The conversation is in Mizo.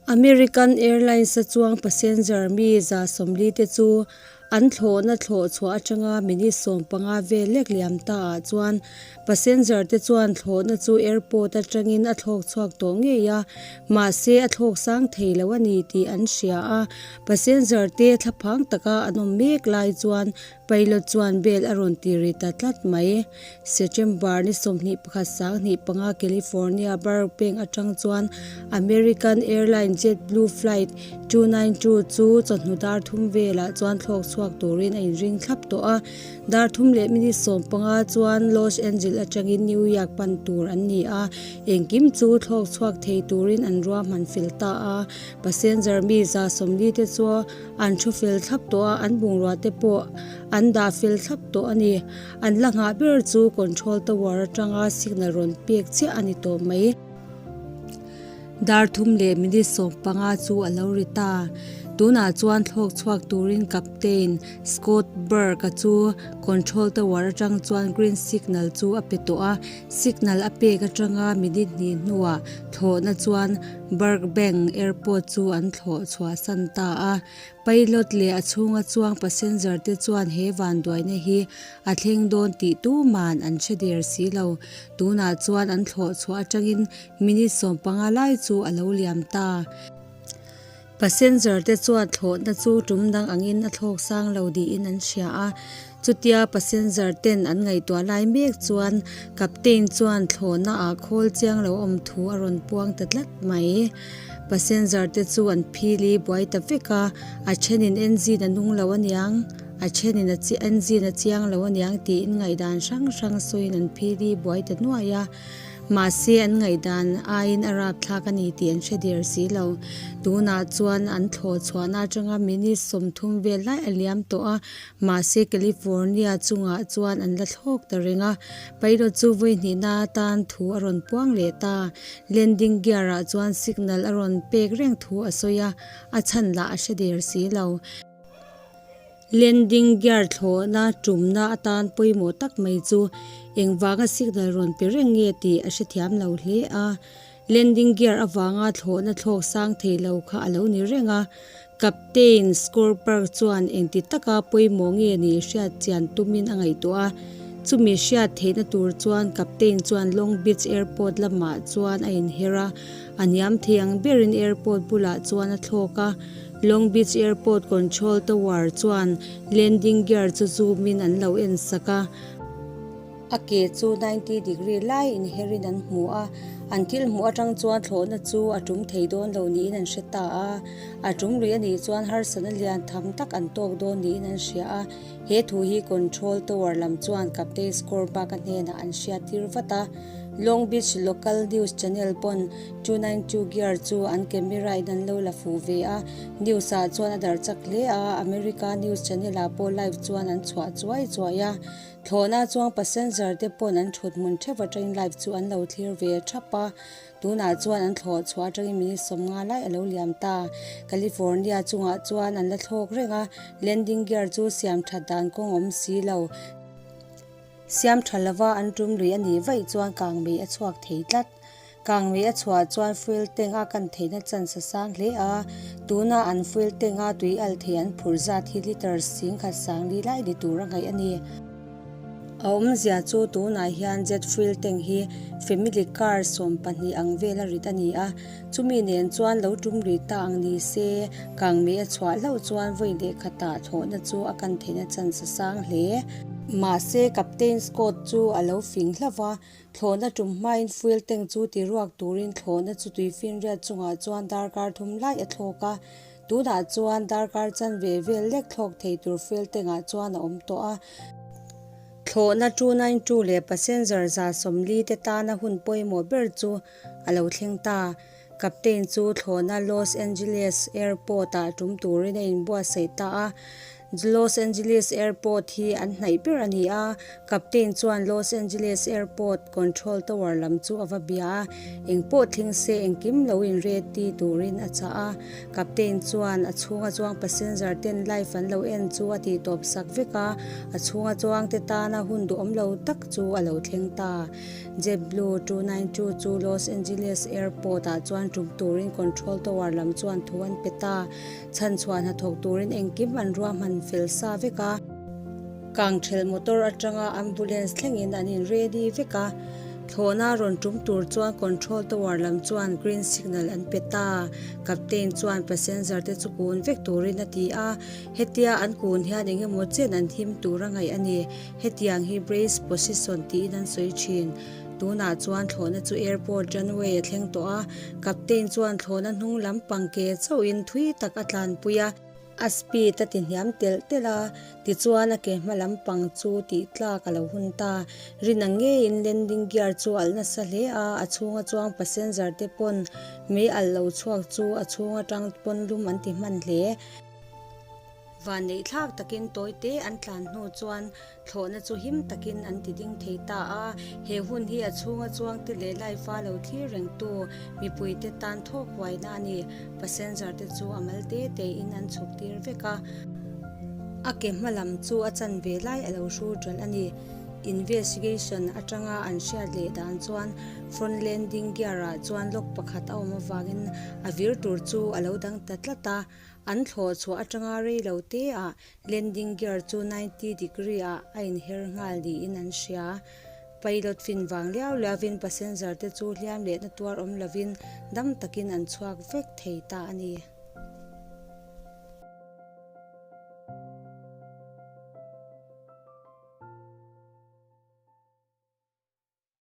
American Airlines-a chuang passenger mi 140 te chu an thlawhna thlawh chhuah atanga minute 15 vel lek liam ta ah chuan passenger te chuan thlawhna chu airport atangin a thlawk chhuak tawh ngei a, mahse a thlawk sang thei lo a ni tih an hria a. Passenger te thlaphang taka an awm mek lai chuan Pilot chuan bel a rawn ti ri ta tlat mai. September ni 21 25 California Burbank atang chuan American Airline JetBlue Flight 292 chu chawhnu dar thum velah chuan thlawk chhuak turin a inring thlap tawh a. Dar thum leh minute 15 chuan Los Angeles atangin New York pan tur an ni a, engkim chu thlawk chhuak thei turin an ruahman fel ta a. Passenger mi 140 te chu An thu fel thlap tawh a, an bungrua te pawh an dah fel thlap tawh a ni. An la nghah ber chu control tower atanga signal rawn pek chiah a ni tawh mai. Dar thum leh minute 15 chu a lo ri ta. Tunah chuan thlawk chhuak turin Captain Scott Burke-a chu control tower atang chuan green signal chu a pe tawh a. Signal a pek atanga minute hnih hnuah thlawhna chuan Burbank Airport chu an thlawh chhuahsan ta a, pilot leh a chhunga chuang passenger te chuan he vanduaina hi a thleng dawn tih tuman an hre der si lo. Tunah chuan an thlawh chhuah atangin minute 15 lai chu a lo liam ta. Passenger te chuan thlawhna chu tum dang angin a thlawk sang lo niin an hria a. Chutia passenger ten an ngaihtuah lai mek chuan captain chuan thlawhna ah khawl chiang lo awm thu a rawn puang ta tlat mai. Passenger te chu an phili buai ta vek a, a thenin engine a nung lo aniang, a thenin a engine a chiang lo aniang tiin ngaihdan hrang hrang sawiin an phili buai ta nuai a. Mahse an ngaihdan aiin a rapthlak a ni tih an hre der si lo. Tunah chuan an thlawh chhuahna atanga minute 30 vel lai a liam tawh a, mahse California chungah chuan an la thlawk ta reng a. Pilot chu vawi hnihna atan thu a rawn puang leh ta. Landing gear ah chuan signal a rawn pek reng thu a sawi a, a chhan lah a hre der si lo. Landing gear thlawhna tumna atan pawimawh tak mai chu engvanga signal rawn pe reng nge tih a hrethiam lo hle a. Landing gear avanga thlawhna thlawk sang thei lo kha a lo ni reng a. Captain Skorberg chuan engti taka pawimawh nge nih hriat chian tumin a ngaihtuah a. Chumi hriat theihna tur chuan Captain chuan Long Beach Airport lamah chuan a inher a, a hniam thei ang berin airport bulah chuan a thlawk a. Long Beach Airport Control Tower chuan landing gear chu zoom in an lo en sak a, a ke chu 90 degree lai inherin an hmu a, an thil hmuh atang chuan thlawhna chu a tum thei dawn lo niin an hre ta a, a tum lui a nih chuan harsatna lian tham tak an tawk dawn niin an hria a, he thu hi Control Tower lam chuan Captain Scorbak-a hnenah an hriattir vat a. Long Beach Local News Channel pawn 292 gear chu an camera in an lo la fuh ve a, news ah chuan a darh chak hle a, America News Channel ah pawh live chuan an chhuah chuai chuai a, thlawhna chuang passenger te pawn an thut hmun theuh atangin live chu an lo thlir ve thap a, tunah chuan an thlawh chhuah atangin minute 50 lai a lo liam ta. California chungah chuan an la thlawk reng a, landing gear chu siam that dan kawng awm si lo. Siam tha lova an tum lui a nih vaih chuan kangmei a chhuak thei tlat. Kangmei a chhuah chuan fuel tank a kan theihna chance a sang hle a, tuna an fuel tank a tui al thei an phurh zat hi litre 10,000 sang li lai ni tur a ngaih a ni. A awmzia chu tunah hian jet fuel tank hi family car 12 ang vel a rit a ni a, chumi nen chuan lo tum lui ta ang ni se, kangmei a chhuah hlauh chuan vawi leh khatah thlawhna chu a kan theihna chance a sang hle. Mahse Captain Scott chu a lo fing hlauh va, thlawhna tum hmain fuel tank chu ti ruak turin thlawhna chu tuifinriat chungah chuan darkar thum lai a thlawk a. Tunah chuan darkar chanve vel lek thlawk thei tur fuel tank ah chuan a awm tawh a. Thlawhna 292 leh passenger 140 te tana hun pawimawh ber chu a lo thleng ta. Captain chu thlawhna Los Angeles Airport ah tum turin a inbuatsaih ta a. Los Angeles Airport hi an hnaih ber a ni a, Captain chuan Los Angeles Airport Control Tower lam chu a va bia a, engpawh thleng se engkim lo in ready turin a chah a. Captain chuan a chhunga chuang passenger ten live an lo en chu a tih tawp sak vek a, a chhunga chuang te tana hun duhawm lo tak chu a lo thleng ta. JetBlue 292 chu Los Angeles Airport ah chuan tum turin Control Tower lam chuan thu an pe ta. Chhanchhuah hnathawk turin engkim an ruahman fel sa vek a. Kangthelh motor atanga ambulance thlengin an in ready vek a. Thlawhna rawn tum tur chuan control tower lam chuan green signal an pe ta. Captain chuan passenger te chu kun vek turin a ti a. Hetia an kun hian eng emaw chen an him tur a ngaih a ni. Hetiang hi brace position tiin an sawi thin. Tunah chuan thlawhna chu airport runway a thleng tawh a, captain chuan thlawhna hnung lampang ke chauhin thui tak a tlanpui a, a speed a ti hniam telh telh a, tichuan a ke hma lampang chu tih tlak a lo hun ta. Rin ang ngeiin landing gear chu alh nasa hle a, a chhunga chuang passenger te pawn mei alh lo chhuak chu a chhung atang pawn lum an ti hman hle. Vanneihthlak takin tawite an tlan hnu chuan thlawhna chu him takin an ti ding thei ta a. He hun hi a chhunga chuangte leh laifa lo thlir rengtu mipuite tan thawk huaina a ni. Passenger te chu a mal te tein an chhuk tir vek a. A ke hma lam chu a chanve lai a lo hru ṭalh a ni. Investigation atanga an hriat leh dan chuan front landing gear ah chuan lock pakhat a awm avangin a vir tur chu a lo dang ta tlat a. An thlawh chhuah atanga rei lo te ah landing gear chu 90 degree ah a inher nghal niin an hria. Pilot fin vang liau liau in passenger te chu hliam lehna tuar awm lovin dam takin an chhuak vek thei ta a ni.